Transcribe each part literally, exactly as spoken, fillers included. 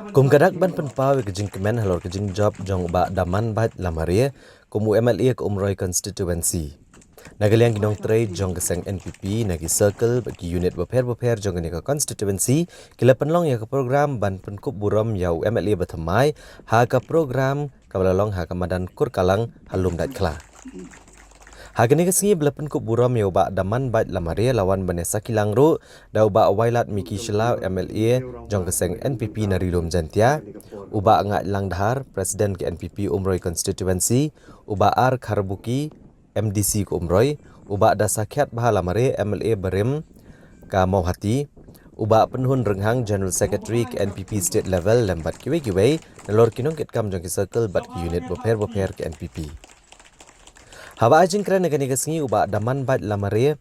Kum ka dak ban pynpaw ïa ka jingkmen halor ka jingjop jong u Bah Damanbait Lamare kum u M L A ka Umroi constituency, na ka liang ki nongtrei jong ka seng N P P na ki circle bad ki unit bapher bapher jong kane ka constituency ki la pynlong ïa ka program ban pynkup burom ïa u M L A ba thymmai ha ka program kaba la long ha ka madan Kurkalang ha Lumdaitkhla. Ha kane ka sngi ba la pynkup burom ïa u Bah Damanbait Lamare la wan ban ïa sakhi lang ruh da u Bah Wailadmiki Shylla, M L A jong ka seng N P P na Ri Lum Jaiñtia, u Bah Ngaitlang Dhar, President ka N P P Umroi constituency, u Bah R Kharbuki, M D C ka Umroi, u Bah Dasakhiatbha Lamare, M L A barim ka Mawhati, u Bah Pynhun Rynghang, General Secretary ka N P P State Level, lem bad kiwei kiwei nalor ki nongkitkam jong ki circle bad ki unit bapher bapher ka N P P. Haba ai jingkren ha kane ka sngi, u Bah Damanbait Lamare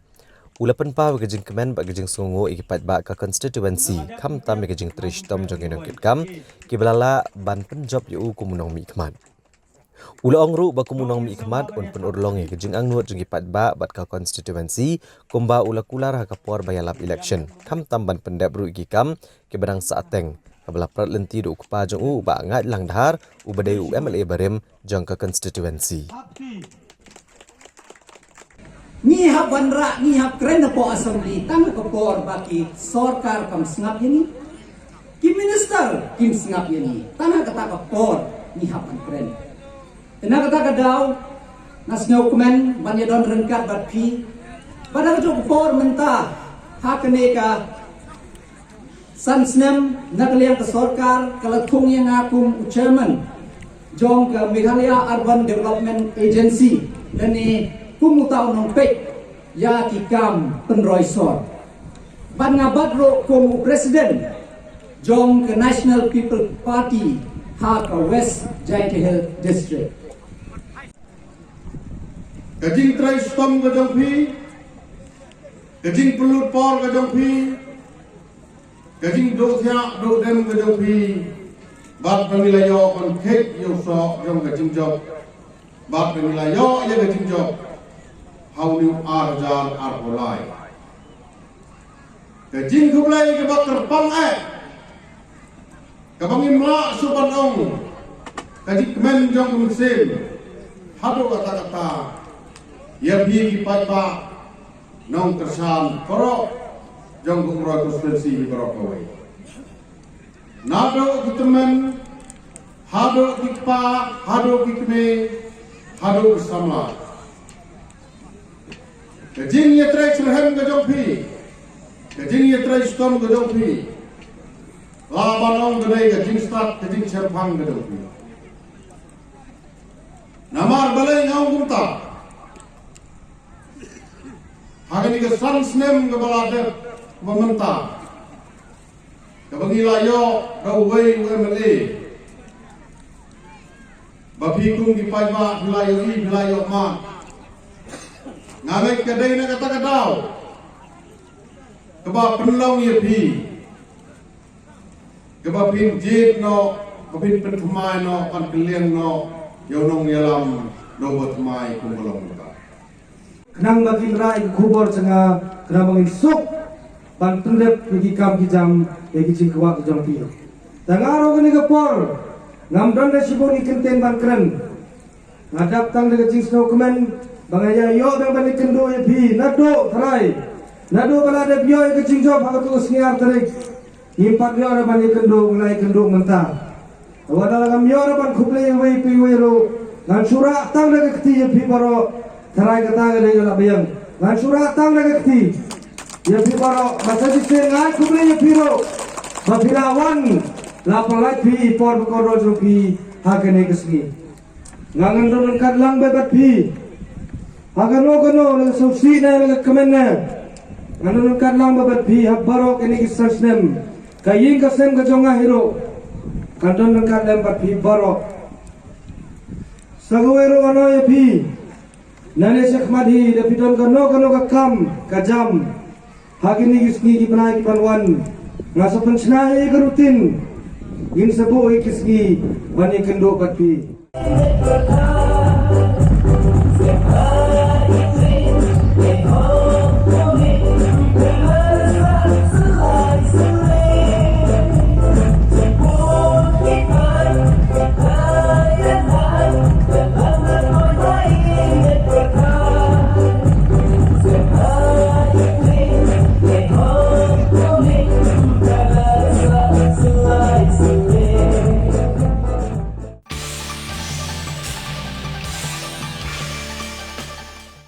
u la pynpaw ïa ka jingkmen bad ka jingsngewnguh ïa ki paidbah ka constituency, khamtam ïa ka jingtrei shitom jong ki nongkitkam kiba la lah ban pynjop ïa u kum u nongmihkhmat. U la ong ruh ba kum u nongmihkhmat un pynurlong ïa ka jingangnud jong ki paidbah bad ka constituency kumba u la kular ha ka por ba ïalap election, khamtam ban pyndep ruh ïa ki kam kiba dang sahteng, kaba la prat lynti da u kpa jong u, u Bah Ngaitlang Dhar, uba dei u M L A barim jong ka constituency. Ngi hap wanrah, ngi hap kren hapoh assembly tang ha ka por ba ki sorkar kam sngap ïa ngi, ki minister kim sngap ïa ngi, tang ha kata ka por ngi hap ban kren. Te na kata ka daw nga sngewkmen ban ïadon ryngkat bad phi, bad ha kajuh ka por mynta ha kane ka san snem na ka liang ka sorkar ka la thung ïa nga kum u chairman jong ka Meghalaya Urban Development Agency, lane kum uta u nongpeit ïa ki kam pynroi sor. Bad nga bat ruh kum u president jong ka National People Party ha ka West Jaintia Hills District. Ka jingtrei shitom ka jong phi, ka jingpynlut por ka jong phi, ka jingduh thiah duh dem ka jong phi, bad ba ngi la ïoh ban kheit ïa u soh jong ka jingjop, bad ba ngi la ïoh ïa ka jingjop ha une u ar hajar arphew lai. Ka jingkhublei kaba kyrpang eh, kaba ngim lah shuh ban ong, ka jingkmen jong ka mynsiem haduh katta katta ïa phi ki paidbah nongkyrshan baroh jong ka Umroi constituency hi baroh kawei. Naduh ki tymmen, haduh ki kpa, haduh ki kmie, haduh ki samla. Ka jingïatrei shitrhem ka jong phi, ka jingïatrei shitom ka jong phi, lah ban ong ka dei ka jingstad, ka jingshemphang ka jong phi. Namar balei nga ong kumta? Ha kane ka san snem kaba la dep ba mynta, kaba ngi la ïoh da uwei u M L A, ba phi kum ki paidbah phi la ïohi, phi la ïoh mad. Nga ngeit ka dei na kata ka daw kaba pynlong ïa phi, kaba phin jied noh, ba phin pynthymmai noh, ban kylliang noh ïa u nongïalam, nongba thymmai kum ba long mynta. Khnang ba kin rah ïa ka khubor sha nga, khnang ba ngin suk ban pyndep ïa ki kam ki jam, ïa ki jingkwah ki jong phi. Tang ïa kane ka por ngam don da shibun ki kyntien ban kren. Nga dap tang da ka jingsngewkmen ba nga ïa ïoh ban ïakynduh ïa phi naduh tharai, naduh ba la dep ïoh ïa ka jingjop ha kato ka sngi ar tarik. Ngim pat ïoh ruh ban ïakynduh, ngi la ïakynduh mynta. Wat la ngam ïoh ruh ban khublei uwei pa uwei ruh, ngan shu rah tang da ka kti ïa phi baroh. Tharai kata ka dei ka la biang. Ngan shu rah tang da ka kti ïa phi baroh. Ba sa shisien ngan khublei ïa phi ruh ba phi la wan, la pynlait phi ïa i por ba kordor jong phi ha kane ka sngi. Nga ngan don ryngkat lang bad bad phi ha kano kano, la ka sngewsih ne la ka kmen ne. Ngan don ryngkat lang bad bad phi ha baroh kine ki san snem. Ka ïing ka sem ka jong nga hi ruh kan don ryngkat lem bad phi baroh. Sa kawei ruh ngan ong ïa phi, nangne shakhmat hi, lada phi don kano kano ka kam ka jam ha kine ki sngi ki bnai ki ban wan, nga sa pynshna ïa ka routine, ngin sa buh ïa ki sngi ban ïakynduh bad phi.